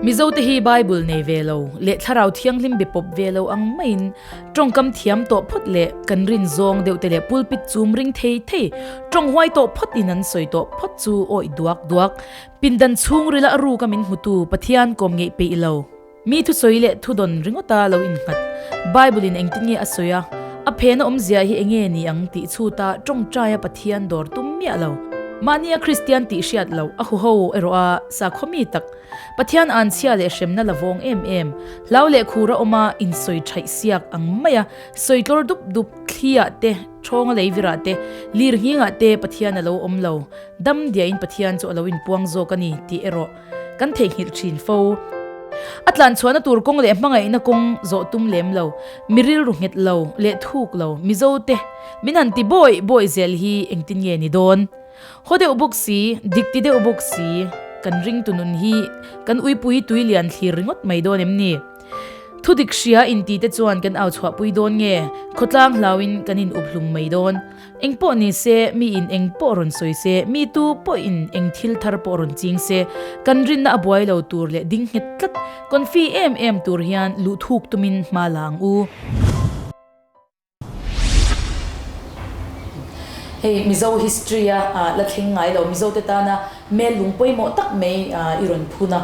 Mizote hi Bible nei ve lo leh Thlarau Thianghlim be pawp ve lo ang maiin tawngkam thiam tawh phawt leh kan rin zawng deuh te leh pulpit chum ring thei thei tawng huai tawh phawt in an sawi tawh phawt chu awih duak duak pindan chhungrila a ruka min hmutu Pathian kawm ngeih peih lo. Mi thusawi leh thudawn ringawta lo innghat. Bible in engtin nge a sawi a, a phena awmzia hi enge ni ang tih chhuta tawngtaia Pathian dawr tum miah lo. Mahnia Kristian tih hriat loh a huho erawh a sakhaw mi tak. Pathian anchhia leh hremna la vawng em em. Hlau leh khura awma insawi thaih siak ang maia sawi tlawr dup dup thliah te, thawnga leivirah te, lir nghingah te Pathian a lo awm lo. Dam diahin Pathian chu a lo inpuang zawk a ni tih erawh Kan theihnghilh thin fo. A tlan chhuahna tur kawng leh hmangaihna kawng zawh tum lem lo, mi rilru nghet lo leh thuk lo Mizo te min han ti bawi bawi zel hi engtin nge ni dawn? Haw deuh bawk si, dik ti deuh bawk si, kan ringtu nun hi kan uipui tui lian thlir ringawt mai dawn em ni? Thu dik hria inti te chuan kan au chhuahpui dawn nge khawtlang hlauin kan in up hlum mai dawn? Eng pawh ni se, mi in eng pawh rawn sawi se, mi tu pawh in eng thil thar pawh rawn ching se, kan rinna a buai lo tur leh ding nghet tlat, confi em em tur hian luh thuk tumin hma la ang u. Hei Mizo history a la thleng ngai lo, Mizo te tana mel lung pawimawh tak mai i rawn phun a,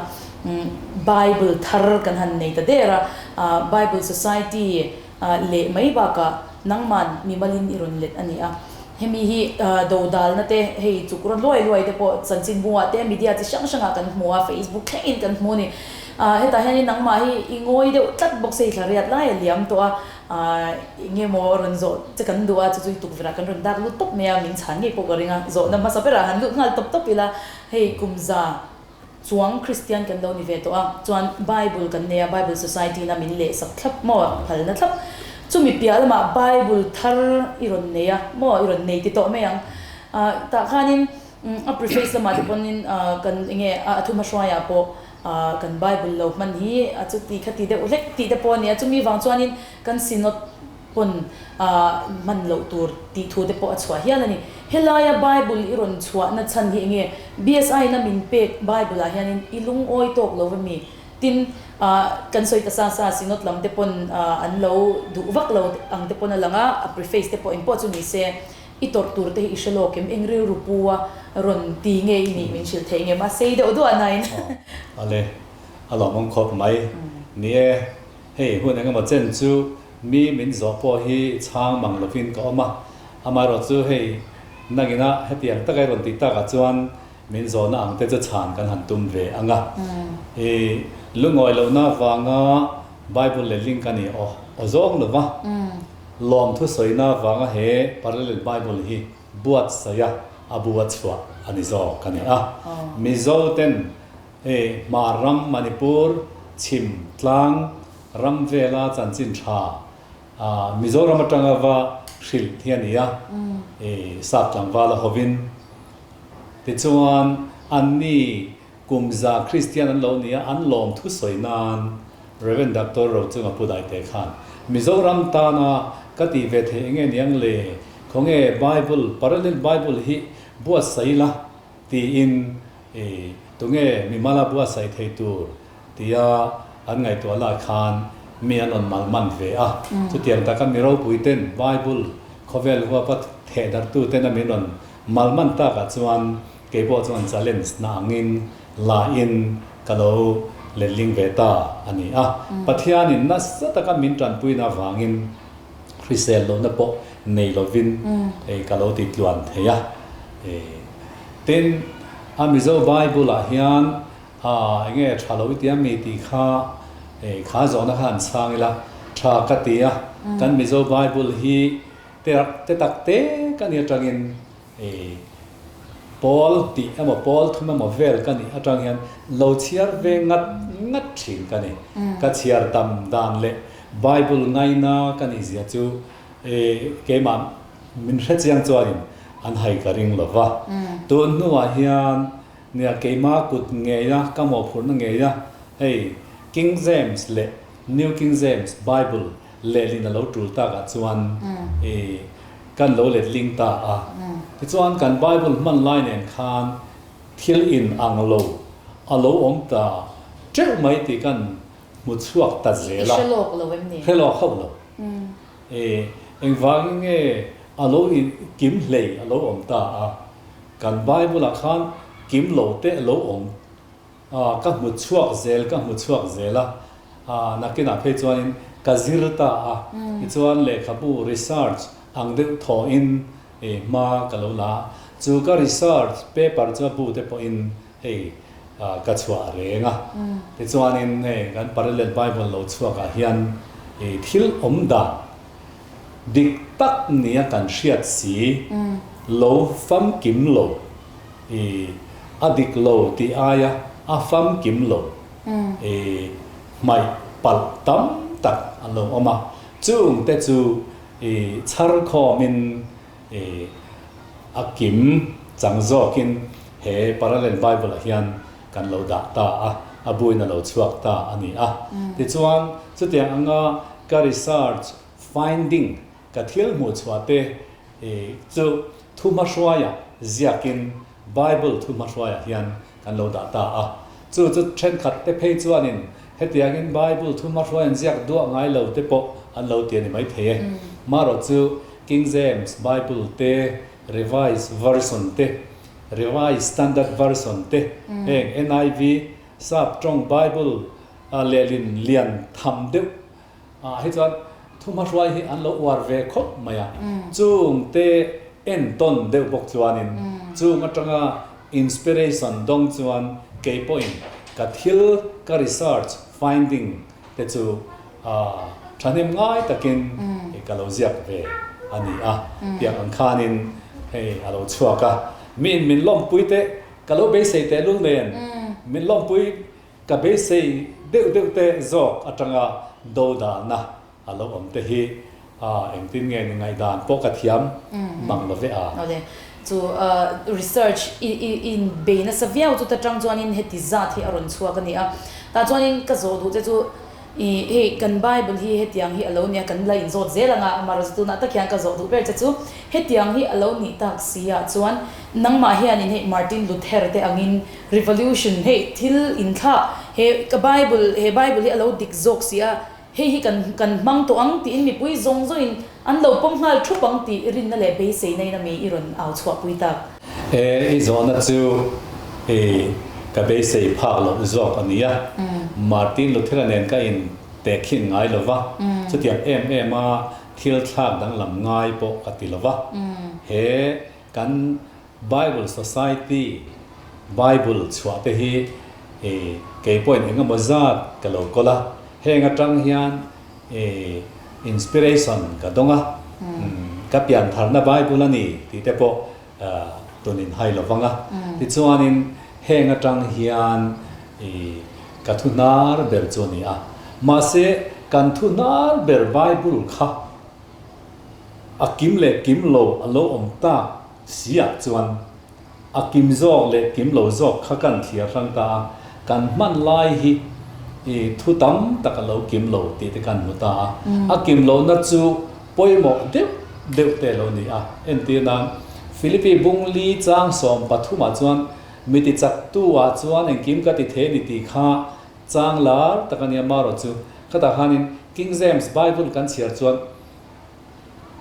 Bible thar kan han nei ta der a, Bible Society leh mai bakah nangman mimalin i rawn let a ni a. Hemi hi dodalna te, hei chuk rawn luai luai te pawh chanchin bungah te media chi hrang hrangah kan hmu a, Facebook thlengin kan hmu a ni. Hetah hianin nangmah hi i ngawi deuh tlat bawk se, i thla riat lai a liam tawh a, eng nge maw rawn zawh che kan duh a, chu chu i tukverh ah kan rawn dak lut tawp mai a, min chhan ngei pawh ka ring a, zawhna hmasa berah han lut nghal tawp tawp ila, hei kumza Chuang Kristian kan lo ni ve tawh a, chuan Bible kan nei a, Bible Society na min leh sak thlap maw, phalna thlap. Chumi piah lamah Bible thar i rawn nei a maw, i rawn nei ti tawh mai ang. Ah tah khanin a preface lamah te pawhin kan eng nge a thuhmahruaiah pawh kan Bible lo hman hi a chuti khati deuh hlek tih te pawh a ni a, chumi vang chuanin kan Synod pawn hman loh tur tih thu te pawh a chhuah hial a ni. Helaia Bible i rawn chhuahna chhan hi enge? BSI na min pek Bible ah hianin i lungawi tawk lo va mi? Tin, kan sawi ta sa sa Synod lam te pawn an lo duh vak lo ang te pawn a lang a, a preface te pawh engpawh chu ni se i tawrh tur te hi i hre lawk em? Eng rilru pu a rawn ti nge i nih min hrilh thei nge? Mahse i deuh duah nain. Awle, a lawmawm khawp mai. Ni e, Hei hun engemaw chen chu mi min zawh pawh hi chhang mang lovin ka awm a, amaherawh chu hei nangina hetiang taka i rawn tih takah chuan min zawhna ang te chu chhan kan han tum ve ang a. I lungawi lohna vanga Bible leh link a ni aw aw zawng lova lawmthu sawina vanga he Parallel Bible hi buatsaih a a bu a chhuah a ni zawk a ni a. Mizo ten Hei Hmar ram Manipur, Chhim tlang ram vela chanchin tha Mizoram atanga va hrilh hi a ni a, Sap tlangvala hovin. Tichuan anni kumza Kristian an lo ni a, an lawm thusawi nan Rev. Doctor Rochunga Pu Daite khan Mizoram tana ka tih ve theih enge niang le, khawnge Bible, Parallel Bible hi buatsaih la tiin I tunge mimala buatsaih thei tur tia an ngaihtuah lai khan mi an rawn mal man ve a. Chutiang taka mi ropui ten Bible khawvel huapa theh darhtu ten a min rawn mal man takah chuan kei pawh chuan challenge na angin la in ka lo letling ve ta a ni a. Pathianin nasa taka min tanpuina avangin hrisel lohna pawh nei lovin ka lo ti tluan thei a. Tin, a Mizo Bible ah hian eng nge tha lo i tia mi tih kha kha zawhna kha han chhang ila tha ka ti a, kan Mizo Bible hi te te tak te ka nih atangin pawl tih emaw pawl thum emaw vel ka nih atang hian lo chhiar ve ngat ngat thin ka ni. Ka chhiar tam dan leh Bible ngaina ka nih zia chu keimah Min hrechiang chuanin an hai ka ring lo va. Tun hnuah hian nia keima kut ngeia ka mawhphurhna ngeia hei King James leh New King James Bible lehlin a lo tul takah chuan i kan lo letling ta a. Tichuan kan Bible hman lai nen khan thil in ang lo a lo awm ta. teuh mai tih kan hmu chhuak ta zel a. I hre lawk lo em ni? Hre lawk hauh lo. E, engvangin nge a lo kim hlei a lo awm ta a? Kan Bible-ah khan kim lo te a lo awm a, ka hmu chhuak zel, ka hmu chhuak zel a, nakinah phei chuanin ka zir ta a, tichuan lehkhabu research ang deuh thawhin hma ka lo la a, chu ka research paper chu a bu te pawhin hei ka chhuah reng a, tichuanin hei kan parallel bible lo chhuakah hian thil awm dan dik tak nia kan hriat si lo famkim lo a dik lo tih aia a famkim lo hmaih palh tam tak an lo awm a, chung te chu chhar khawmin A kim chang zawkin he Parallel Bible-ah hian kan lo dah ta a, a buin a lo chhuak ta a ni a. Tichuan, chutiang anga ka research finding, ka thil hmuh chhuah te chu thuhmahruaiah ziakin Bible thuhmahruaiah hian kan lo dah ta a. Chu chu thenkhat te phei chuanin hetiangin Bible thuhmahruai an ziak duah ngai lo te pawh an lo ti a ni maithei e. Marawh chu King James Bible te, Revised Version te, Revised Standard Version te, heng NIV, Sap tawng Bible lehlin lian tham deuh Ah hi chuan thuhmahruai hi an lo uar ve khawp mai a, chung te entawn deuh bawk chuanin chung atanga inspiration dawng chuan kei pawhin ka thil ka research finding te chu thahnem ngai takin ka lo ziak ve a ni a, tiang ang khanin hei a lo chhuak a, miin min lawmpui te ka lo beisei tehlul nen min lawmpui Ka beisei deuh deuh te zawk atanga dodalna a lo awm te hi engtin nge ni ngaihdan pawh ka thiam mang lo ve a. Awle, chu research i i in bei nasa viau chu ta tang chuanin heti zat hi a rawn chhuak a ni a. Tah chuanin ka zawh duh che chu i hei kan Bible hi hetiang hi a lo nia kan la inzawt zel ang a, amaherawhchu tunah tak hian ka zawh duh ber che chu hetiang hi a lo nih tak si ah chuan nangmah hianin hei Martin Luther te angin Revolution, hei thil inthlak, he ka Bible, he Bible hi a lo dik zawk si a, hei hi kan kan hmang tawh ang tiin mipui zawng zawngin an lo pawm nghal thup ang tih rinna leh beiseina in a mi i rawn au chhuahpui tak. He i zawhna chu i ka beisei phak loh zawk a ni a, Martin Luther-a nen ka in tehkhin ngai lo va, chutiang em em a thil thlak danglam ngai pawh ka ti lo va, he kan Bible Society Bible chhuah te hi kei pawhin eng emaw zat ka lo kawl a, heng atang hian inspiration ka dawng a, ka piantharna Bible a ni tih te pawh tunin hai lo vang a. Tichuanin heng atang hian ka thu hnar ber chu a ni a, mahse kan thu hnar ber Bible kha A kim leh kim lo a lo awm tak si ah chuan a kim zawk leh kim lo zawk kha kan thliar hrang ta a, kan hman lai hi i thu tam tak a lo kim lo tih te kan hmu ta a. A kim lohna chu pawimawh deuh deuh te a lo ni a. Entir nan, Philippi bung li chang 13 ah chuan mi ti chak tu ah chuan engkim ka ti thei a ni tih kha chang lar tak a nia marawh chu khatah khanin King James Bible kan chhiar chuan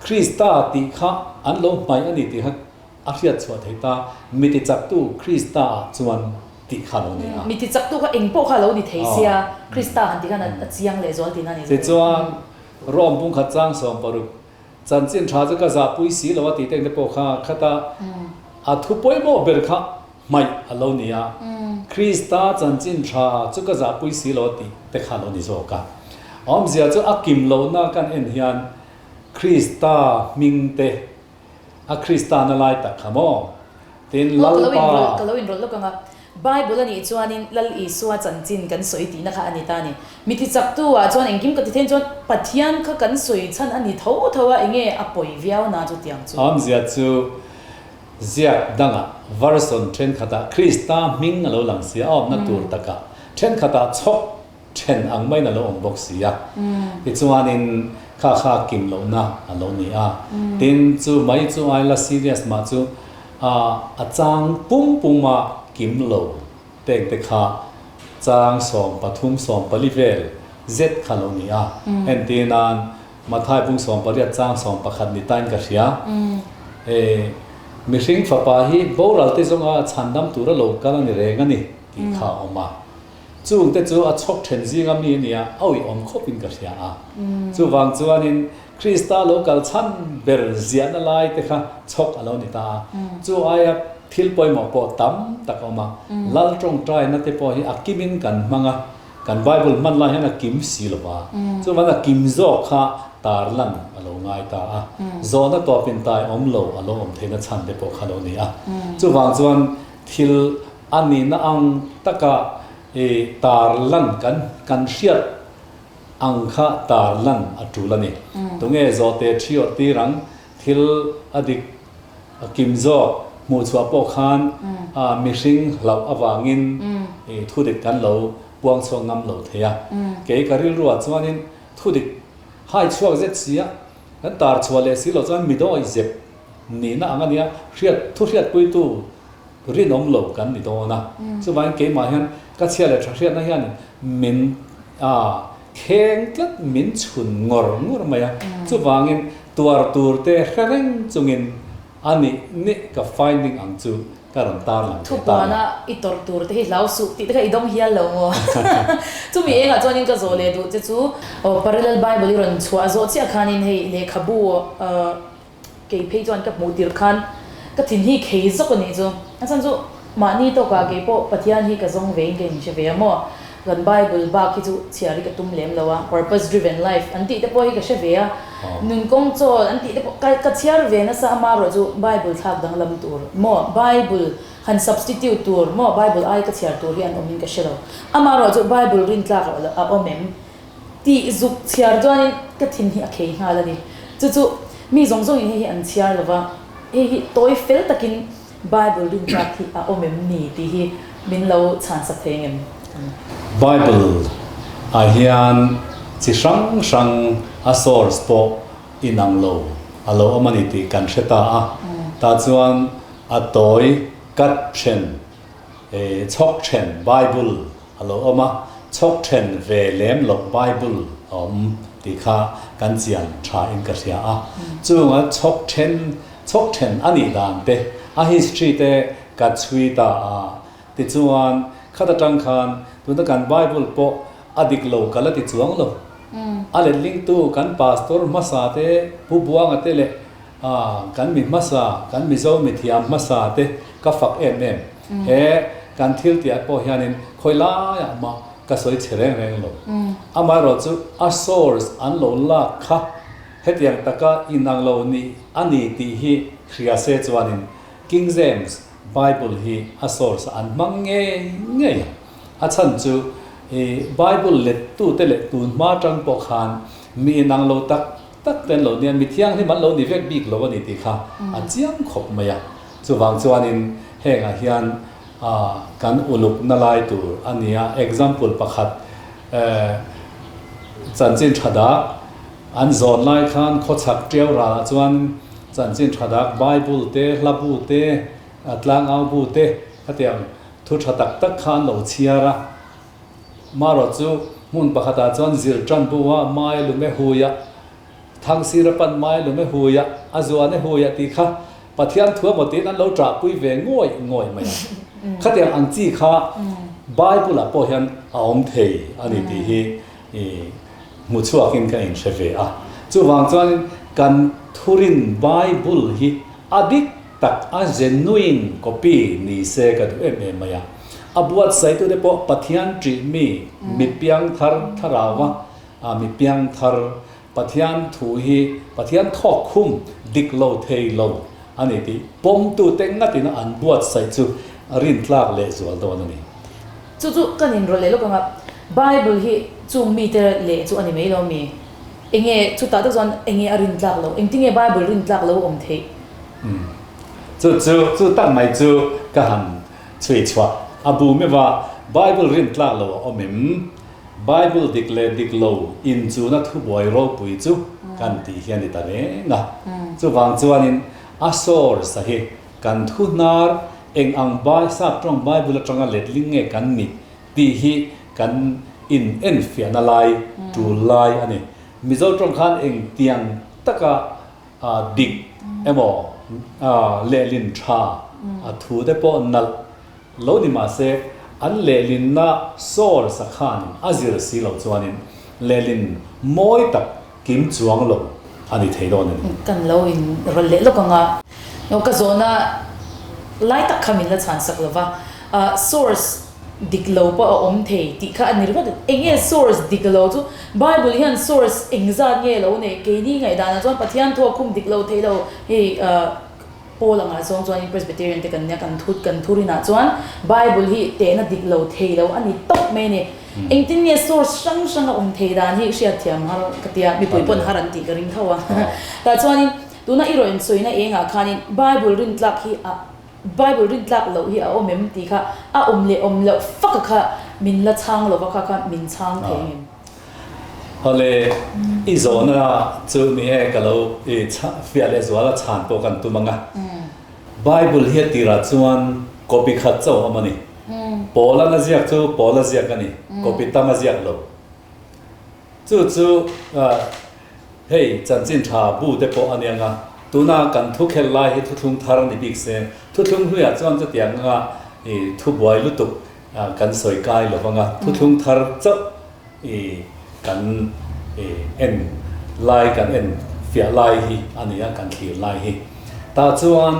Krista tih kha an lo hmaih a ni tih kha a hriat chhuah thei ta, mi ti chaktu Krista ah chuan tih kha a lo ni a. Mi ti chaktu kha eng pawh kha a lo ni thei sia, Krista han tih khan a chiang leh zual tihna a ni. Tichuan, Rome pumkhat chang 60, chanchin tha chu ka zahpui si lo a tih te pawh kha khata a thu pawimawh ber kha hmaih a lo ni a, Krista chanchin tha chu ka zahpui si lo tih te kha a lo ni zawk a. Awmzia chu a kim lohna kan en hian Krista hming te, a Krista na lai tak kha maw? Tin, Lalpa. Ka lo inrawlh lawk ang a, Bible a nih chuanin Lal Isua chanchin kan sawi tihna kha a ni ta a ni. Mi ti chaktu ah chuan engkim ka ti thein chuan Pathian kha kan sawi chhan a ni tho tho a, enge a pawi viau na chu tiang chu. Awmzia chu Ziak dangah version thenkhatah Krista hming a lo lang si a, a awmna tur takah thenkhatah chhawk then ang maiin a lo awm bawk si a. Tichuanin kha kha kim lohna a lo ni a. Tin, chu mai chu ai la serious mah chu a chang pum puma kim lo teng te kha. Chang 13 14 vel zet kha lo ni a. Entir nan Mathai bung 18 chang 11 ni tain ka hria. E, mihring fapa hi boral te zawnga chhandam tura lo kal a ni reng a ni tih kha a awm a. Chungte chu a chhawk then zinga mi a nia, a uiawm khawpin ka hria a. Chuvang chuanin Krista lo kal chhan ber ziahna lai te kha chhawk a lo ni ta a. Chu aia thil pawimawh pawh tam tak a awm a. Lal tawngtaina te pawh hi a kimin kan hmang a, kan Bible hman lai hian a kim si lo va. Chuvang a kim zawk kha tarlan a lo ngai ta a. Zawhna tawpin tai awm lo a lo awm theihna chhan te pawh kha a lo ni a. Chuvang chuan thil a nihna ang taka tarlan kan kan hriat ang kha tarlan a tul a ni. Tunge zawhte thi awrh tir ang thil a dik a kim zawk hmuh chhuah pawh khan mihring hlauh avangin thu dik kan lo puang chhuak ngam lo thei a. Kei ka rilruah chuanin thu dik hai chhuak zet sia kan tar chhuah leh si loh chuan midawi zep nihna ang a nia hriat thu hriatpuitu rinawm lo kan ni dawn a. Chuvangin keimah hian ka chhia leh tha hriatna hian min a kheng tlat min chhun ngawr ngawr mai a. Chuvangin tuar tur te hre reng chungin a nih nih ka finding ang chu ka rawn tar lang ve ta a ni. Thupuana i tawrh tur te hi hlau suh tih te kha i dawng hial lo maw? Chumi engah chuanin ka zawh leh duh che chu aw Parallel Bible i rawn chhuah zawh chiah khanin hei lehkhabu Kei phei chuan ka hmuh tirh khan ka thin hi khei zawk a nih chu. A chhan chu mahni tawkah kei pawh Pathian hi ka zawng vein ka inhre ve a maw? Kan Bible bak hi chu chhiar hi ka tum lem lo a, purpose driven life an tih te pawh hi ka hre ve a, nun kawng chawl an tih te pawh ka ka chhiar ve nasa amarawh chu Bible thlak danglam tur maw? Bible han substitute tur maw? Bible ai ka chhiar tur hi an awmin ka hre lo. Amarawh chu Bible rintlak a awm em? Tih zuk chhiar chuanin ka thin hi a khei nghal a ni. Chu chu mi zawng zawngin hei hi an chhiar lo va, hei hi tawi fel takin Bible rintlak hi a awm em ni tih hi min lo chhansak thei ang em? Bible ah hian chi hrang hrang a source pawh inang lo a lo awm a ni tih kan hre ta a, tah chuan a tawi cut then, chhawk then Bible A lo awm a, chhawk then ve lem loh Bible a awm tih kha kan chian tha in ka hria a. Chunga chhawk then, chhawk then a nih dan te, a history te ka chhui ta a. Tichuan, khat atang khan tuna kan Bible pawh a dik lo ka la ti chuang lo. A letlingtu kan pastor hmasa te, Pu Buanga te leh A, kan mi hmasa, kan Mizo mithiam hmasa te ka fak em em. He kan thil tihah pawh hianin khawi laiah mah ka sawi chhe reng reng lo. Amaherawh chu a source an lo lak kha hetiang taka inang lo nih a ni tih hi hria se chuanin King James Bible hi a source ah an hmang ngei ngei a. A chhan chu i Bible lettute leh tun hma atang pawh khan mi inang lo tak Tak te an lo nia, mi thianghlim an lo ni vek bik lo a ni tih kha a chiang khawp mai a. Chuvang chuanin hengah hian kan uluk na lai tur a ni a. Example pakhat, chanchin tha dak an zawn lai khan khawchhak tiau ralah chuan chanchin tha dak Bible te, hla bu te, tlangau bu te khatiang thu tha tak tak kha an lo chhiar a. Marawh chu hmun pakhatah chuan zir tan bu a mai lume huia, Thangsira pan mai lume huia, a zuane huia tih kha Pathian thu emaw tiin an lo ṭahpui ve ngawih ngawih mai a. Khatiang ang chi kha Bible-ah pawh hian a awm thei a ni tih hi hmu chhuakin ka inhre ve a. Chuvang chuan kan thurin Bible hi a dik tak a genuine copy ni se ka duh em em mai a. A buatsaitute pawh Pathian ṭih mi, mi piangthar thlarau a, mi piangthar Pathian thu hi Pathian thawk khum dik lo thei lo a ni tih pawmtute ngatin an buatsaih chu rintlak leh zual dawn a ni. Chu chu kan inrawlh leh lawk ang a, Bible hi chung mite leh chu a ni mai lo mi? Enge chutah tak chuan enge a rintlak loh? Engtinge Bible rintlak lo awm theih? Chu chu chu tak mai chu ka han Chhui chhuah a bu meuh a, Bible rin tlak lo a awm em? Bible dik leh dik lo inchuna thubuai ropui chu kan tih hi a ni ta reng a. Chuvang chuanin a source a hi kan thu hnar eng ang Bai Sap tawng Bible atanga letling nge kan nih? Tih hi kan in enfiahna lai tul lai a ni. Mizo tawng khan engtiang taka dik emaw lehlin tha a thu te pawh nalh lo ni mah se an lehlinna source a khanin a zir si lo chuanin lehlin mawi tak kim chuang lo a ni thei dawn a ni. Kan lo in rawlh leh lawk ang a. Aw ka zawhna lai tak kha min la chhan sak lo va, source dik lo pawh a awm thei tih kha a ni ringawt. Eng nge source dik lo chu? Bible hian source engzat nge lo neih? Keini ngaihdanah chuan Pathian thawkkhum dik lo thei lo hei Paul angah zawng chuanin Presbyterian te kan nia, kan thut kan thurinah chuan Bible hi tehna dik lo thei lo a ni tawp mai a ni. Engtin nge source hrang hrang a awm thei dan hi hriatthiam har ka tia, mipui pawn har an tih ka ring tho a. Tah chuanin tuna i rawn sawina engah khanin Bible rintlak hi a Bible rintlak loh hi a awm em tih kha a awm leh awm loh fak a kha min la chhang lova kha kha min chhang thei ang em? Awle, i zawhna chu ni e, ka lo i fiah leh zual a chhan pawh kan tum ang a. Bible hi a tirah chuan copy khat chauh a awm a ni. Paula na ziak chu Paula ziak a ni, copy tam a ziak lo. Chu chu hei chanchin tha bu te pawh a ni ang a, tuna kan thu khelh lai hi thuthlung thar a ni bik se, thuthlung hnuiah chuan chutiang anga i thubuai lutuk Kan sawi kai lo vang a, thuthlung thar chauh i kan en lai, kan en fiah lai hi a ni a, kan thlir lai hi. Tah chuan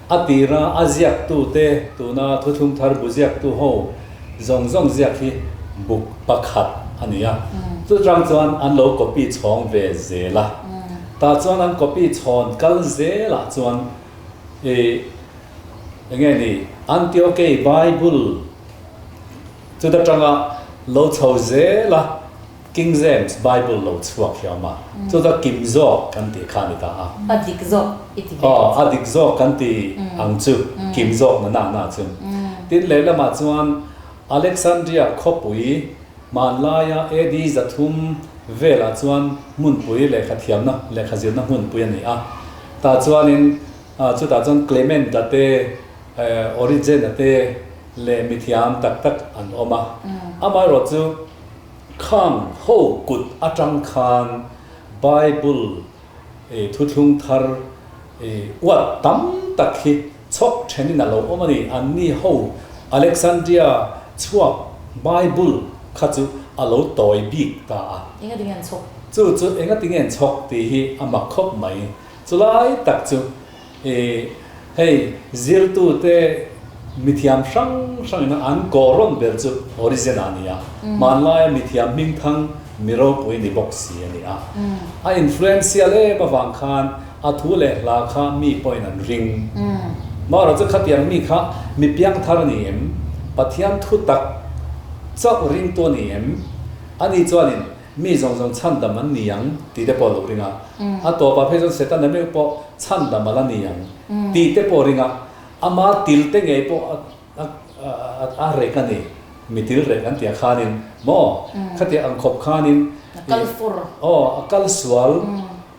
a tira a ziaktute, tuna thuthlung thar bu ziaktu ho zawng zawng ziak hi buk pakhat a ni a, chutang chuan an lo copy chhawng ve zel a. Tah chuan an copy chhawn kal zelah chuan i Enge ni, Antiokei Bible chuta tanga lo chho zel a, King James Bible lo chhuak hi a awm a, chuta kim zawk kan tih kha a ni ta a. A dik zawk i ti ve ang chu. Aw, a dik zawk kan ti ang chu, kim zawk na na na chu. Tin, lehlamah chuan Alexandria khawpui hmanlaia AD 300 velah chuan hmunpui lehkha thiamna, lehkha zirna hmunpui a ni a. Tah chuanin Chutah chuan Clement-a te, Origen-a te leh mithiam tak tak an awm a. Amaherawh chu khang ho kut atang khan Bible thuthlung thar uat tam tak hi chhawk thenin a lo awm a ni. Anni ho Alexandria chhuak Bible kha chu a lo tawi bik ta a. Engatinge an chhawk? Chu chu engatinge an chhawk tih hi a mak khawp mai. Chulai tak chu i hei zirtute mithiam hrang hrangin an kawh rawn ber chu Origen a ni a, hmanlaia mithiam hmingthang mi ropui ni bawk si a ni a. A influential em avang khan a thu leh hla kha mi pawhin an ring. Marawh chu khatiang mi kha mi piangthar a ni em? Pathian thu tak chauh ringtu a ni em? Ani chuanin Mi zawng zawng chhandam an ni ang tih te pawh a lo ring a, a tawpah phei chuan Setana meuh pawh chhandam a la ni ang tih te pawh a ring a, ama til te ngei pawh a rek a ni, mi til rek an tih ah khanin maw khatiang ang khawp khanin A kal fur. Aw, a kal sual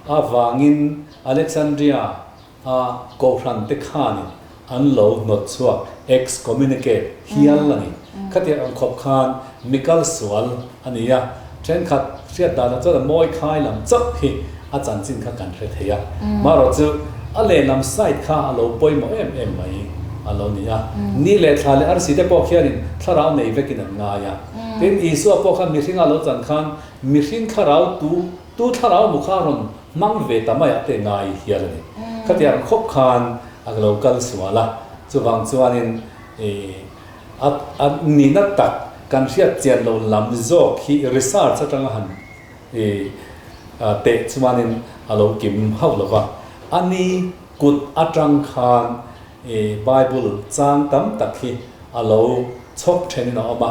avangin Alexandria A kohhran te khanin an lo hnawt chhuak, excommunicate, hial a ni. Khatiang ang khawp khan mi kal sual a ni a, thenkhat hriat danah chuan a mawi khai lam chauh hi a chanchin kha kan hre thei a. Marawh chu a lehlam side kha a lo pawimawh em em mai a lo ni a. Ni leh thla leh arsi te pawh khianin thlarau nei vekin an ngai a. Tin, Isua pawh khan mihringa lo chan khan mihring thlarau tu Tu thlarau mu kha rawn hmang ve ta mai ah te ngai hial a ni. Khatiang khawp khan a lo kal sual a, chuvang chuanin i a a nihna tak kan hriat chian lo lam zawk hi research atanga han i teh chuanin a lo kim hauh lo va. A ni kut atang khan I Bible chang tam tak hi a lo chhawk thenin a awm a,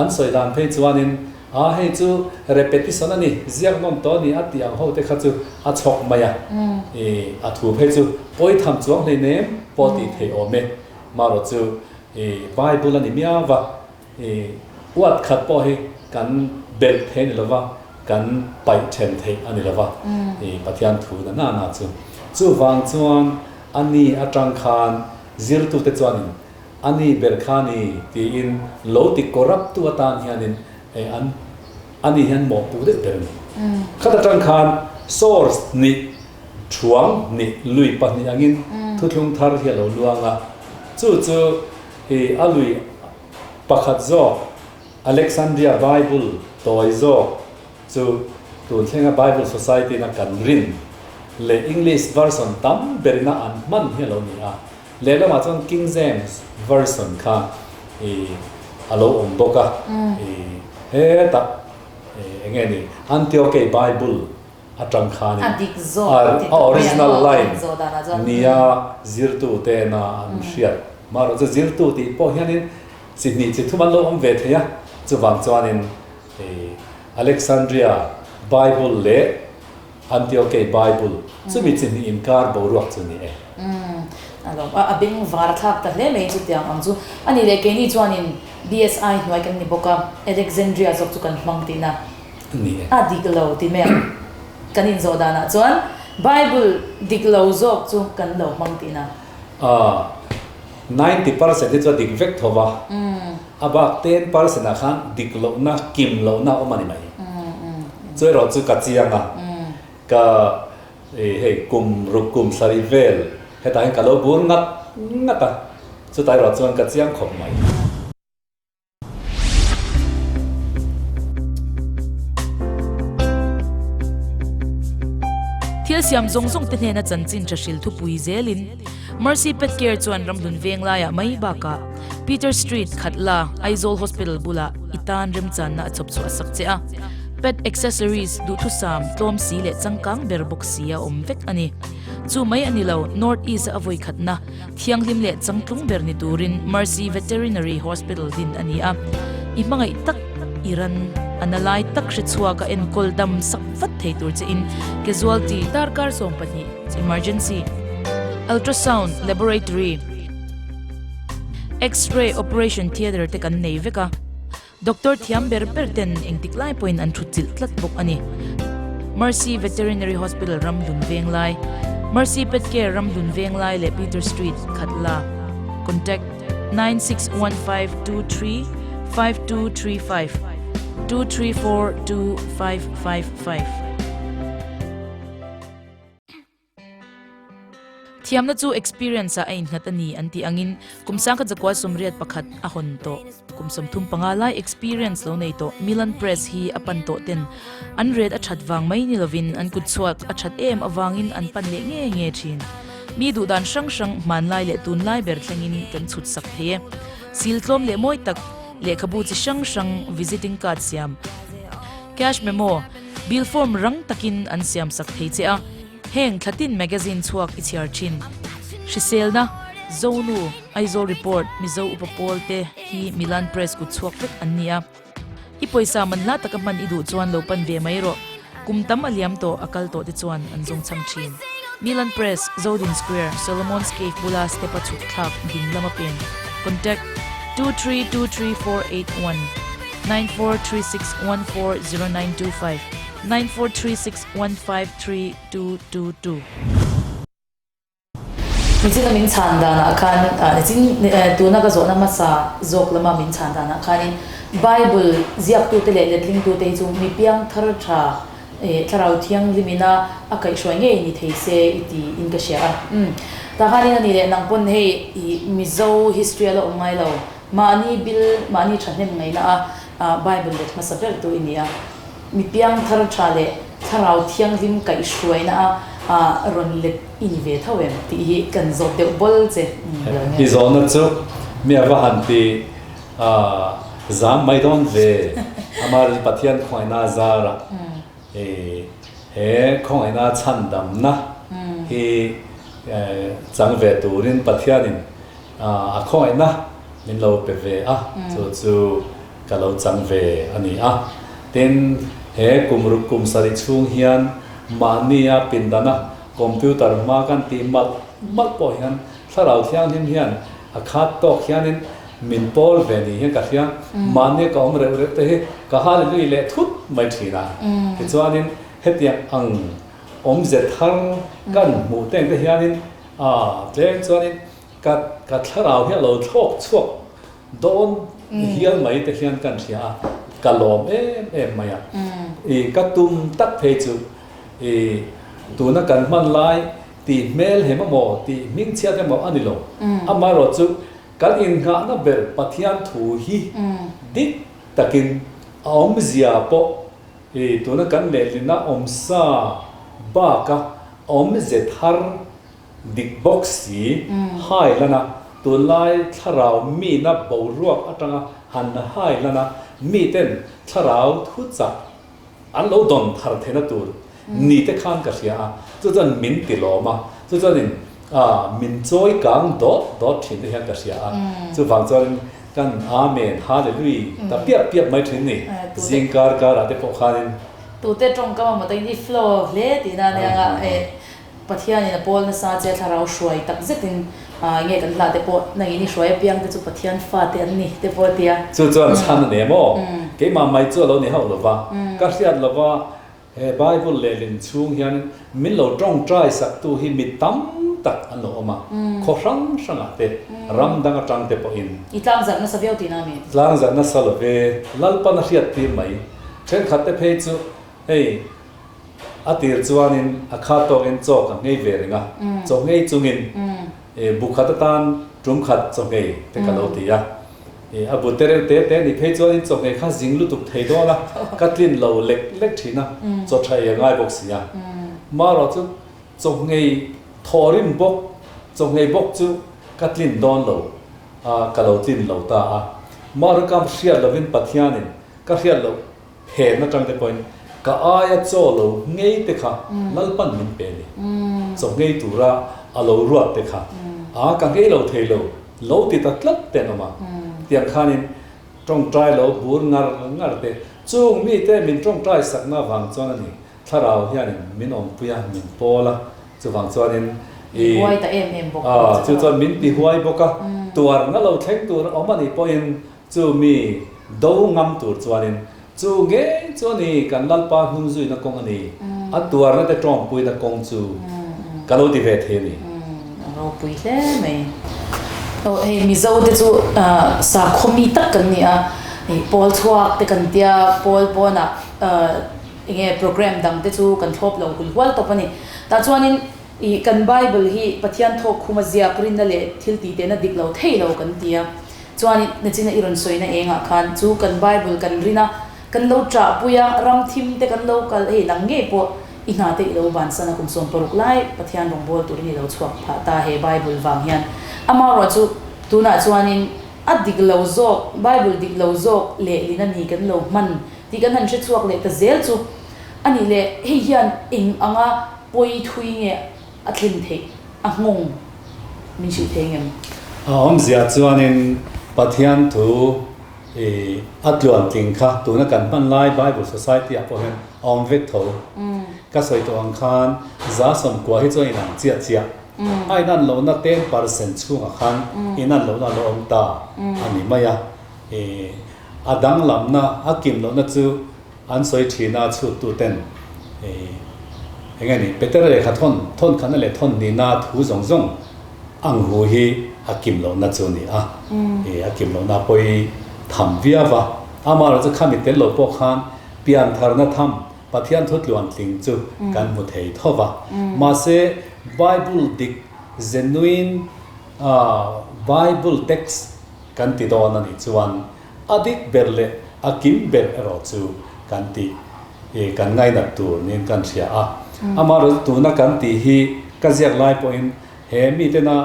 an sawi dan phei chuanin, A hei chu repetition a ni, ziak nawm tawh a ni a tih ang ho te kha chu a chhawk mai a, i a thu phei chu pawi tham chuang hleinem pawh tih theih awm e. Marawh chu i Bible a ni miau va, I uat khat pawh hi kan belh thei a ni lova, kan paih then theih a ni lova, i Pathian thu na na na chu. Chuvang chuan a ni atang khan zirtute chuanin A ni ber kha ni tiin lo ti corrupt tu atan hianin an a ni hian mawhpuh deuh ber a ni. Khat atang khan source hnih, thuang hnih, lui pahnih angin thuthlung thar hi a lo luang a, chu chu i a lui pakhat zawk Alexandria Bible tawi zawk chu tun thlenga Bible Society na kan rin leh English version tam berina an hman hi a lo ni a. Lehlamah chuan King James Version kha i a lo awm bawk a, i hetah eng nge ni Antiochei Bible atang khanin a original line nia zirtu tena an hriat. Marawh chu zirtu tih pawh hianin chi hnih chi thum an lo awm ve thei a, chuvang chuanin i Alexandria Bible leh Antiochei Bible chumi chi hnih inkar boruak chu ni e. Umm a lawm a, a beng var thlak ta hle mai chutiang ang chu. A nih leh keini chuanin BSI hnuai kan ni bawk a, Alexandria zawk chu kan hmang tihna Ni e. A dik lo ti mai ang. Kan inzawh danah chuan Bible dik lo zawk chu kan lo hmang tihna. A, 90% hi chu a dik vek tho va, a bak 10% ah khan dik lohna, kim lohna a awm a ni mai. Chu erawh chu ka chiang a, ka hei kum ruk kum sarih vel hetah hian ka lo bur ngat ngat a, chutah erawh chuan ka chiang khawp mai. Thil siam zawng zawng te hnena chanchin tha hril thupui zelin Mercy Pet Care chuan ramhlun veng laiah mai bakah Peter Street Khatla Aizawl Hospital bulah i tan remchanna a chhawp chhuah sak che a. Pet accessories duhthusam tlawm si leh changkang ber bawk si a awm vek a ni. Chu mai a ni lo, North East-a a vawikhatna Thianghlim leh changtlung ber ni turin Mercy Veterinary Hospital din a ni a, i hmangaih tak i ran a na lai tak hre chhuak a enkawl dam sak vat thei tur che in casualty darkar 12 emergency ultrasound laboratory x-ray operation theatre te kan nei vek a. Doctor thiam ber ber ten engtik lai pawhin an thutchilh tlat bawk a ni. Mercy Veterinary Hospital Ramhlun Venglai, Mercy Pet Care Ramhlun Venglai leh Peter Street, Khatla. Contact, 961523 5235 2342 555. Thiamna chu experience ah a innghat a ni an tih angin kum 1981 a hawn tawh. Kum 35 lai experience lo nei tawh Milan Press hi a pan tawh ten an ret a that vang mai ni lovin an kut chhuak a that em avangin an pan leh nge nge thin. Mi duhdan hrang hrang hmanlai leh tunlai ber thlengin kan chhut sak thei e. Sil tlawm leh mawi tak lehkhabu chi hrang hrang visiting card siam, cash memo, bill form rang takin an siam sak thei che a. Heng Thlatin Magazine chhuak i chhiar thin. Hriselna, Zonu, Aizawl Report, Mizo Upa Pawl te hi Milan Press kut chhuak vek an ni a. I pawisa man hla taka hman i duh chuan lo pan ve mai rawh. Kum tam a liam tawh, a kal tawh te chuan an zawng chhang thin. Milan Press, Zodin Square, Solomon's Cave bula step a chhuk thlak ding lama pen. Contact, 2323481, 9436140925, 9436. 153222. Nichina min chhan danah khan nichin tuna ka zawhna hmasa zawk lama min chhan danah khanin Bible ziaktute leh letlingtute hi chu mi piang thar tha thlarau thianghlimina a kaihhruai ngei ni thei se i ti in ka hria a. Umm tah khanin a ni leh nang pawn hei i Mizo history a la awm ngai lo mahni bil mahni thahnem ngaihna a Bible let hmasa ber tu i ni a. Mi piangthar tha leh thlarau thianghlim kaihhruaina a rawn let i ni ve tho em tih hi kan zawt deuh bawl che lo nge. I zawhna chu mi a va han ti zam mai dawn ve. Amah chu Pathian khawngaihna zarah he khawngaihna chhandamna hi chang ve turin Pathianin A khawngaihna min lo pe ve a, chu chu ka lo chang ve a ni a. Tin, he kum ruk kum sarih chhung hian mahnia pindana computer hma kan tih malh malh pawh hian thlarau thianghlim hian a khat tawk hianin min pawl ve ni hian ka hria. Mahnia ka awm reuh reuh te hi ka hallelujah leh thut mai thin a. Tichuanin hetiang ang awmze thar kan hmuh teng te hianin a tlem chuanin. Ka ka thlarau hi a lo thlawk chhuak dawn hial mai te hian kan hria a, ka lawm em em mai a. I ka tum tak phei chu i tuna kan hman lai tih hmel hem emaw tih hming chhiat emaw a ni lo. Amaherawh chu kan innghahna ber Pathian thu hi dik takin a awmzia pawh i tuna kan lehlina awmsa baka awmze thar Dik bawk si, hai lana tunlai thlarau mina boruak atanga han hai lana miten thlarau thuchah an lo dawn thar theihna tur ni te khan ka hria a, chu chuan min ti lawm a, chu chuanin min chawi kang dawt dawt thin te hian ka hria a, chuvang chuanin kan Amen, Hallelui ta piap piap mai thin ni, zing kar karah te pawh khanin. Tute tawngkam a mawtakin i flow hle tihna ania nga. Pathianin a pawl nasa che thlarau hruai tak zetin nge kan hlah te pawh nangin i hruai apiang te chu Pathian fate an ni te pawh a ti a. Chu chuan chhan a nei maw? Keimah mai chu a lo ni hauh lo va, ka hriat lo va, he Bible lehlin chhung hian min lo tawngtai saktu hi mi tam tak an lo awm a, khaw hrang hrangah te, ram dang atang te pawhin. I tlangzarh nasa viau tihna a mi? Tlangzarh nasa lo ve, Lalpan a hriattir mai. Thenkhat te phei chu hei. A tir chuanin a kha tawkin chaw ka nghei ve reng a, chaw nghei chungin bu khat atan tum khat chaw nghei te ka lo ti a. A bu te reuh te te ni phei chuanin chaw nghei kha zing lutuk thei dawn a, ka tlin lo lek lek thin a, chaw tha ei a ngai bawk si a. Marawh chu chaw nghei thaw rim bawk, chaw nghei bawk chu ka tlin dawn lo a, ka lo tlin lo ta a. Marawh ka hriat lovin Pathianin ka hriat loh Phen atang te pawhin ka aia chaw lo ngei te kha Lalpan min pe a ni. Chaw ngei tura a lo ruat te kha a ka ngei lo thei lo, lo ti ta tlat te an awm a. Tiang khanin tawngtai lo bur ngar ngar te, chung mite min tawngtai sakna vang chuan a ni. Thlarau hianin min awmpui a, min pawl a, chuvang chuanin i Huai ta em em bawk. A, chu chuan min ti huai bawk a, tuarna lo thleng tur awm a nih pawhin Chu mi do ngam tur chuanin chu ngei chu a ni, kan Lalpa hnung zuina kawng a ni, a tuarna te tawngpuina kawng chu ka lo ti ve thei a ni. A ropui hle mai. Aw hei Mizo te chu sakhaw mi tak kan ni a, hei pawl chhuak te kan tia, pawl pawnah enge program dang te chu kan thlawp lo hul hual tawp a ni. Tah chuanin ih kan Bible hi Pathian thawk khuma ziak rinna leh thil tih tehna dik lo thei lo kan ti a. Chuan nachina i rawn sawina engah khan chu kan Bible kan rin a, kan lo ṭahpui a, ram thim te kan lo kal, hei nang ngei pawh i hna te i lo bansan a, kum 16 lai Pathian rawngbâwl turin i lo chhuak phah ta he Bible vang hian. Amaherawh chu tunah chuanin a dik lo zawk, Bible dik lo zawk lehlin a ni kan lo hman tih kan han hre chhuak leh ta zel chu a nih leh hei hian eng anga pawi thui nge a thlen theih a nghawng min hrilh thei ngem? A awmzia chuanin Pathian thu i a tluantling kha tuna kan hman lai Bible Society ah pawh hian a awm vek tho. Ka sawi tawh ang khan 190 hi chuan inang chiah chiah. A inan lohna 10% chhungah khan inan lohna a lo awm ta a ni mai a. I a danglamna a kim lohna chu An sawi thin a, chhuttu ten eng nge ni, Petera lehkha thawn, thawn khatna leh thawn nihna thu zawng zawng ang hu hi a kim lohna chu a ni a, a kim lohna pawi tham viau va. Amaherawhchu chu khami tel lo pawh khan piantharna tham, Pathian thu tluantling chu kan hmu thei tho va. Mahse, Bible dik genuine Bible text kan ti dawn a nih chuan, A dik ber leh a kim ber erawh chu kan tih i kan ngainat tur niin kan hria a. Amaherawhchu tuna kan tih hi ka ziak lai pawhin he mitena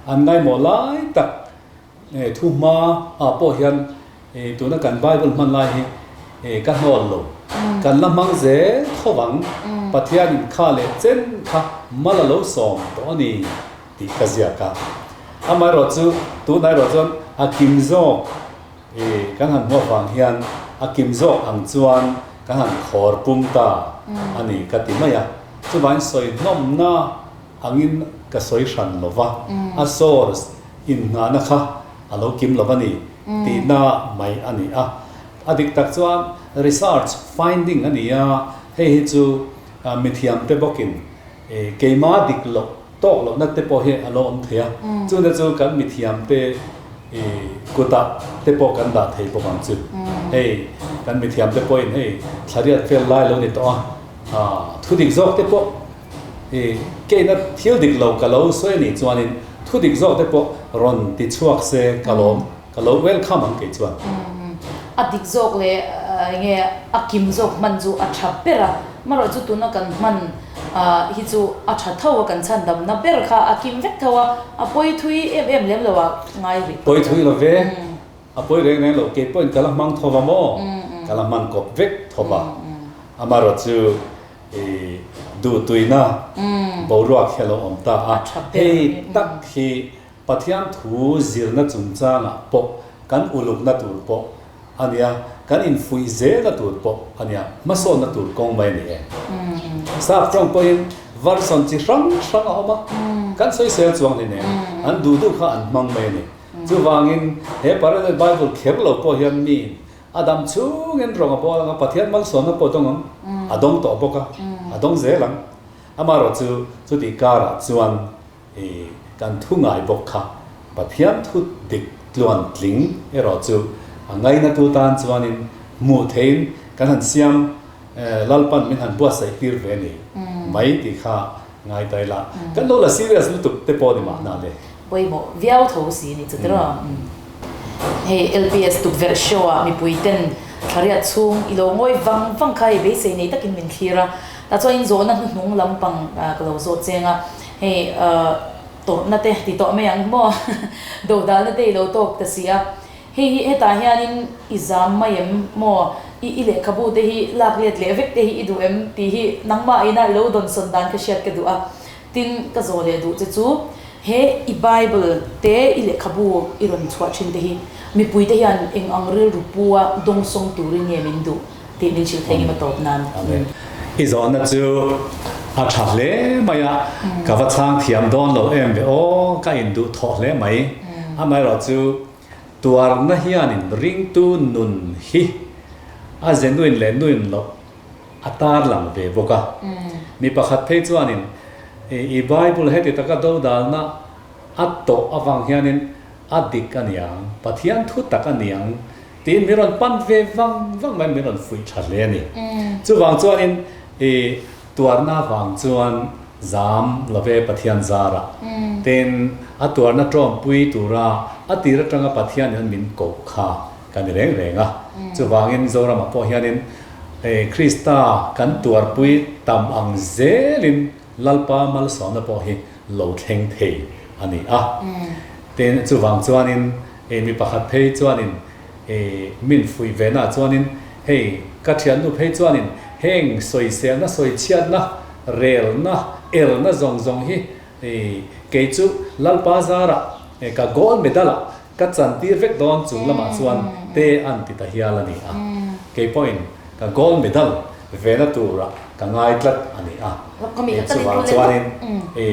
an ngaimawh lai tak thu hma ah pawh hian tuna kan Bible hman lai hi ka hnawl lo. Kan la hmang zel tho vang. Pathianin kha leh chen kha mal a lo sawm tawh a ni. Tih ka ziak a. Amaherawh chu tunah erawh chuan a kim zawk i kan han hmuh avang hian a kim zawk ang chuan kan han khawr pum ta a ni ka ti mai a. Chuvangin sawi hnawmna angin ka sawi hran lo va, a source innghahna kha a lo kim lo va ni tihna mai a ni a. A dik tak chuan research finding a ni a, hei hi chu mithiamte bawkin keima dik loh. tawk lohna te pawh hi a lo awm thei a, chungte chu kan mithiamte kutah te pawh kan dah thei bawk ang chu. Hei kan mithiamte pawhin hei thlariat vel lai lo ni tawh a, thu dik zawk te pawh keina thil dik lo ka lo sawi a nih chuanin thu dik zawk te pawh rawn ti chhuak se ka lawm. Ka lo welcome ang kei chuan. A dik zawk leh enge a kim zawk hman chu a tha ber a, marawh chu tuna kan hman hi chu a tha tho a, kan chhan damna ber kha a kim vek tho a, a pawi thui em em lem lo a ngai rih tawh. Pawi thui lo ve, a pawi reng reng lo, kei pawhin ka la hmang tho va maw, ka la hman kawp vek tho va, amarawh chu duhtuina boruak hi a lo awm ta a, hei tak hi Pathian thu zirna chungchangah pawh kan ulukna tur pawh a nia, kan infuih zelna tur pawh a nia, hmasawnna tur kawng mai a ni e. Sap tawng pawhin version chi hrang hrang a awm a, kan sawisel chuang hleinem, an duh duh kha an hmang mai a ni. Chuvangin he Parallel Bible kher lo pawh hian miin a dam chungin rawng a bawl ang a, Pathian malsawnna pawh a dawng ang, a dawng tawh bawk a, a dawng zel ang. Amaherawhchu chutih karah chuan I kan thu ngai bawk kha. Pathian thu dik tluan tling erawh chu a ngainatu tan chuanin hmuh theiin kan han siam Lalpan min han buatsaih tir ve ni mai tih kha ngai ta ila. Kan lo la serious lutuk te pawh ni mahna le. Pawimawh viau tho si ni chu tiraw. Hei LPS tukverh show ah mipui ten thlariat chhung i lo ngawi vang vang kha hei beisei nei takin min thlir a. Tah chuan in zawhna hnuhnung lampang ka lo zawt cheng a. Hei tawrhna te ti tawh mai ang maw? Dodalna te i lo tawk ta si a. Hei hi hetah hianin i zam mai em maw? I i lehkhabu te hi lak let leh vek te hi i duh em tih hi nangmah ina i lo dawnsawn dan kha hriat ka duh a. Tin, ka zawh leh duh che chu he i Bible te i lehkhabu i rawn chhuah thin te hi mipui te hian eng ang rilru pu a dawngsawng turin nge min duh? Tih min hrilh thei ngem a tawp nan. Amen. I zawhna chu a tha hle mai a, ka va chhang thiam dawn lo em ve aw, ka induh thawh hle mai. Amaherawh chu tuarna hianin ringtu nun hi a ze nuin leh nuin loh a tarlang ve bawk a. Mi pakhat phei chuanin i Bible heti taka dodalna a tawh avang hianin a dik a niang, Pathian thu tak a niang Tiin min rawn pan ve vang vang mai, min rawn fuih tha hle a ni. Chuvang chuanin i tuarna vang chuan zam love Pathian zarah. Tin, a tuarna tawmpui tura a tir atanga Pathian hian min koh kha ka ni reng reng a. Chuvangin Zoramah pawh hianin Krista kan tuarpui tam ang zelin Lalpa malsawmna pawh hi lo thleng thei a ni a. Tin, chuvang chuanin Hei mi pakhat phei chuanin i min fuih ve na chuanin hei ka thiannu phei chuanin heng sawiselna sawichhiatna relna erna zawng zawng hi i kei chu Lalpa zarah ka gold medal ah ka chantir vek dawn chung lamah chuan te an ti ta hial a ni a kei pawhin ka gold medal ve na turah ka ngai tlat a ni a chuvang chuanin i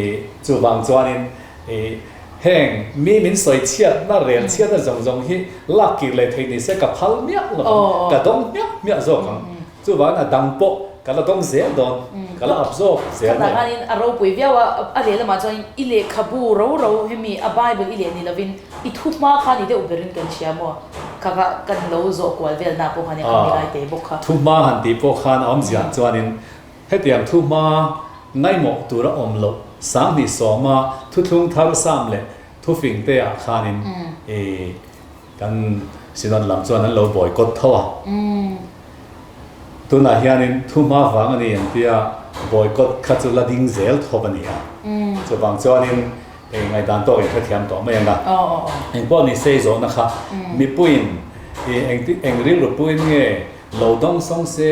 chuvang chuanin I heng mi min sawi chhiatna, rel chhiatna zawng zawng hi lak kir leh theih ni se ka phal miah lo ang, ka dawng hmiah hmiah zawk ang. Chuvangin a dang pawh ka la dawng zel dawn, ka la up zawk zel mai ang. Khatah khanin a ropui viau a, a lehlamah chuanin i lehkhabu ro ro hemi a Bible i leh ni lovin i thu hma kha ni deuh berin kan hria maw? Kha kha kan lo zawh kual velna pawh khan a mi lai te bawk kha. Thu hma han tih pawh khan a awmzia chuanin Hetiang thu hma ngaimawh tura awm loh 2010 a thuthlung thar sam leh thufing te ah khanin i kan Synod lam chuan an lo boycott tho a. Tunah hianin thu hma vang a ni an tia boycott kha chu la ding zel thawp a ni a. Chuvang chuanin ngaihdan tawk in hrethiam tawh mai ang a. Engpawh ni sei zawhna kha mipuiin eng rilru puiin nge lo dawngsawng se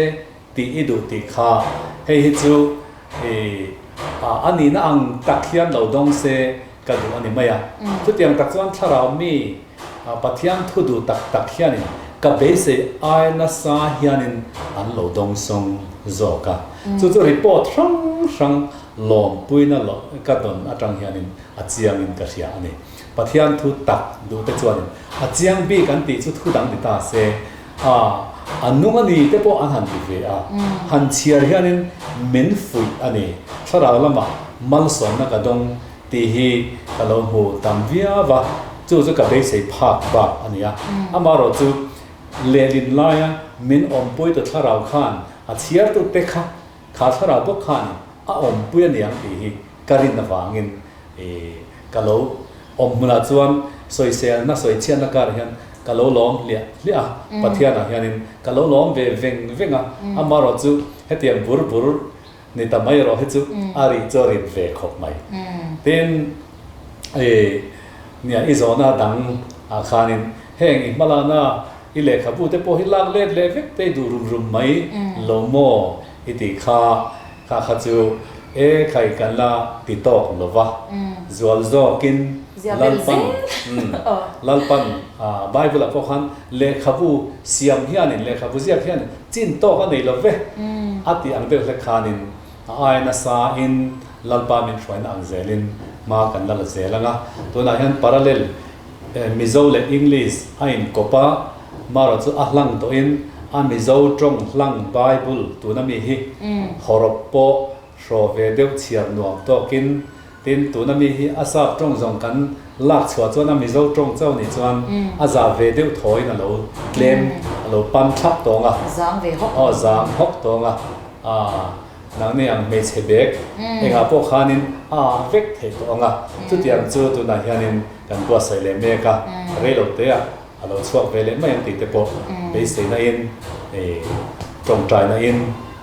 Tih i duh tih kha hei hi chu i a nihna ang tak hian lo dawng se ka duh a ni mai a. Chutiang tak chuan thlarau mi Pathian thu duh tak tak hianin ka beisei ai nasa hianin an lo dawng sawng zawk a. Chu chu report hrang hrang lawmpuina ka dawn atang hianin a chiangin ka hria a ni. Pathian thu tak duh te chuanin a chiang bik an tih chu thu dang ni ta se. A, a nung a ni te pawh an han ti ve a, han chhiar hianin min fuih a ni. Thlarau lamah malsawmna ka dawng. tih hi ka lo hmu tam viau a, chu chu ka beisei phak bak a ni a. Amaherawhchu lehlin laia min awmpuitu thlarau khan a chhiartute kha kha thlarau bawk khanin a awmpui a ni ang tih hi ka rin avangin ka lo awm hmunah chuan sawiselna sawichhiatna karah hian ka lo lawm hliah hliah a, Pathianah hianin ka lo lawm ve veng veng a, amaherawhchu hetiang bur bur Ni ta mai erawh hi chu a rih chu a rit ve khawp mai. Tin, i nia i zawhna dang ah khanin heng i hmalakna i lehkhabu te pawh hi lak let leh vek te i duh rum rum mai lo maw i tih kha kha kha chu e khai kan la ti tawk lo va, zual zawkin Lalpan Lalpan Bible ah pawh khan lehkhabu siam hianin lehkhabu ziak hianin Chin tawk a nei lo ve a tih ang deuh hlek khanin a ai nasa in Lalpa min hruaina ang zelin hma kan la la zel ang a. Tunah hian parallel Mizo leh English a inkawp a, marawh chu a hlang tawhin a Mizo tawng hlang Bible tuna mi hi hawrawp pawh hraw ve deuh chhiar nuam tawkin Tin, tuna mi hi a sap tawng zawng kan lak chhuah chuan a Mizo tawng chauh nih chuan a za ve deuh thawiin a lo tlem, a lo pan thlap tawng a. Zang ve hawk. Aw, zang hawk tawng a. Aaa, nangni ang hmeichhe bek engah pawh khanin a ah vek theih tawh ang a. Chutiang chu tunah hianin kan buatsaih leh mek a, reiloteah A lo chhuak ve leh mai ang tih te pawh beiseina in tawngtaina in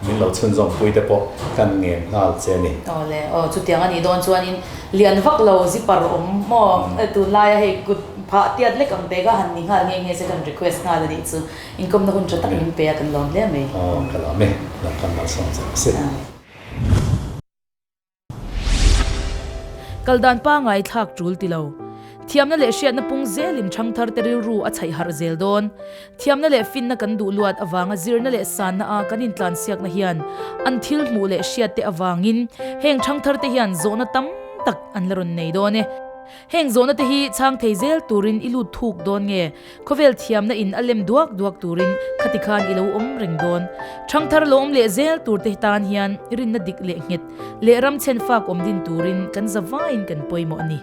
min lo chhunzawm pui te pawh kan ngen nghal che a ni. Aw le, aw chutiang a nih dawn chuanin lian vak lo zipper awm maw tunlaia hei kut phah tiat lek ang te kha han ni nghal nghe nghe se kan request nghal a nih chu inkawmna hun tha tak min pe a kan lawm hle mai. Aw ka lawm e, Lalpan malsawm che rawh se. Kal dan pangai thlak tul ti lo. Thiamna leh hriatna pung zelin ṭhangtharte rilru a chhaih harh zel dawn. Thiamna leh finna kan duh luat avanga zirna leh sanna a kan intlansiakna hian an thil hmuh leh hriatte avangin heng ṭhangtharte hian zawhna tam tak an la rawn nei dawn e. Heng zawhna te hi chhang thei zel turin i lut thuk dawn nge? Khawvel thiamna in a lem duak duak turin khati khan i lo awm reng dawn. Thangthar lo awm leh zel tur te tan hian rinna dik leh nghet leh ram chhen fak awm din turin kan za vaiin kan pawimawh a ni.